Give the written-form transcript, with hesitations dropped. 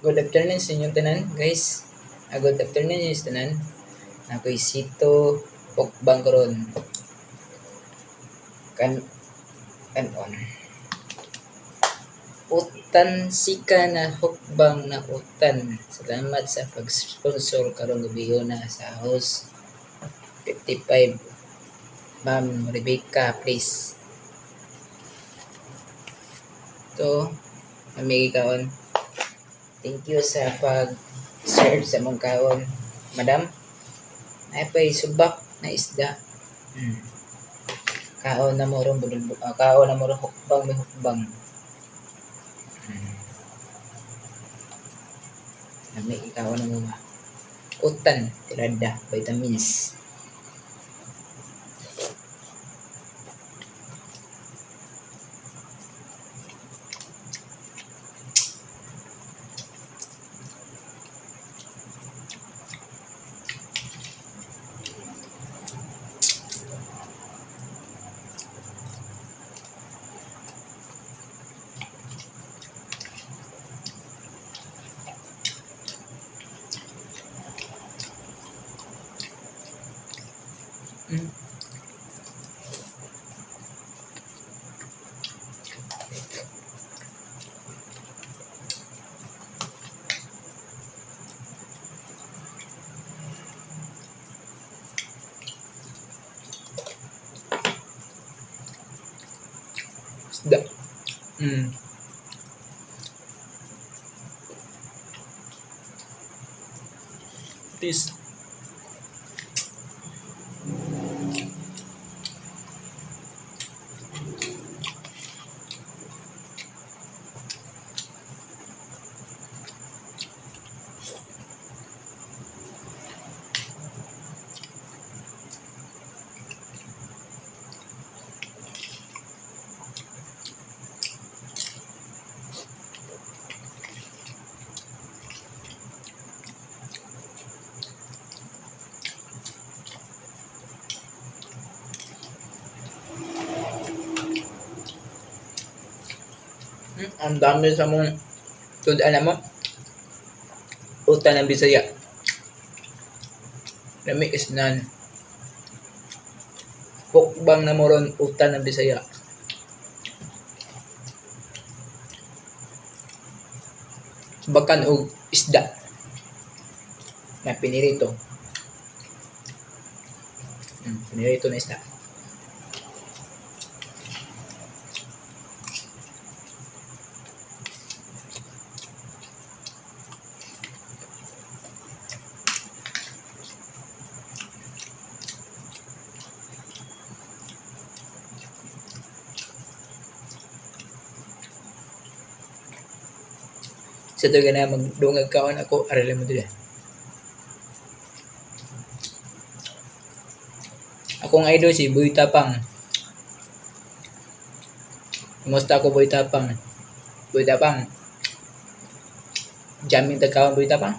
Good afternoon sa inyong tanan, guys. Good afternoon sa tanan. Ako'y Sito Hukbang karon. Kan kanon. Utan sika na hukbang na utan. Salamat sa pag-sponsor karong gabi na sa house 55. Ma'am Rebecca, please. Ito, kami kaon. Thank you sa pag-serve sa mong kaon, madam. Ay pa'y subak na isda. Kaon na mo ron, kaon na mo ron, hukbang may hukbang. Lami, kaon na mo ba? Utan, tirada, vitamins. Isda. This. Ang dami sa mong tud-an mo. Utan ng Bisaya. Lami is nan. Hukbang na mo ron utan ng Bisaya. Bakan og isda na pinirito. Pinirito na isda. Sa ito na magdungag kaon ako, arila mo dila. Akong idol si Boy Tapang. Kumusta ako, Boy Tapang? Boy Tapang. Jamming tagkaon, Boy Tapang.